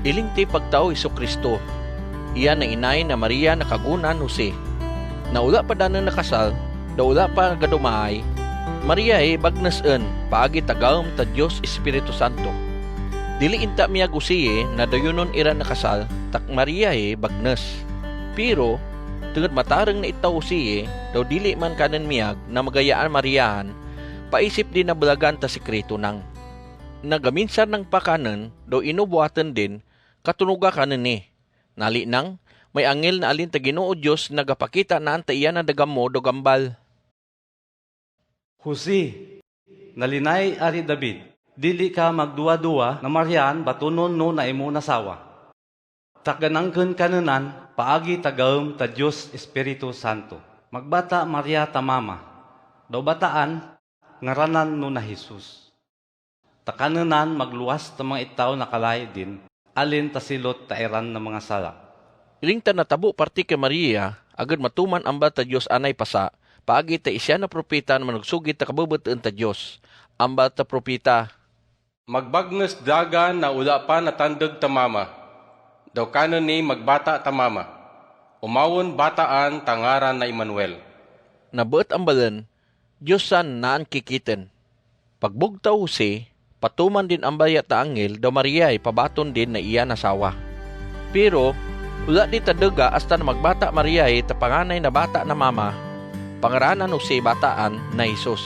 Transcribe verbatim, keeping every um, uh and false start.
Iling ti pagtau Jesu Kristo. Ia na inai na Maria na kagunan Jose. Na ula pa danun na kasal, da ula pa gadumaai, Maria i bagnes en, paagi ta gaum ta Dios Espiritu Santo. Dili inta miag Jose i na dayunun iran na kasal, tak Maria i bagnes. Pero, tenged matareng na itau Jose i, dau dili man kanun miag, na magayaan Maria an, paisip di na belagan ta sekretu nang. Na gaminsar nang pa kanun, dau inu buaten din, katunuga kanun i. Nali nang, mai angel na alin ta Ginu Dios na gapakita nan ta ia na dagamo do gambal. Jose, na linai ari David, dili ka magduadua na Maria an ba tunun nu na imu na sawa. Tak ganangken kanunan, paagi ta gaum ta Dios Espiritu Santo. Magbata Maria ta mama. Dau bataan, ngaranan nu na Jesus. Ta kanunan magluas ta manga itau na kalai din, alin ta silut ta iran na manga salak. Iling ta na tabu parti ke Maria, agad matuman ambal ta Dios anai pasa, paagi ta isian na propita na manugsugit ta kabebeten ta Dios. Ambal ta propita. Magbagnes daga na ula pa na tandeg ta mama. Dau kanun i magbata ta mama. Umaun bataan ta ngaran na Emmanuel. Na bet ambalen, Dios an na an kikiten. Pagbug ta Jose, patuman din ambal ia ta angel, dau Maria i pabatun din na ia na sawa. Pero, ula di ta dega asta na magbata Maria i ta panganai na bata na mama, pangaranan Jose bataan na Jesus.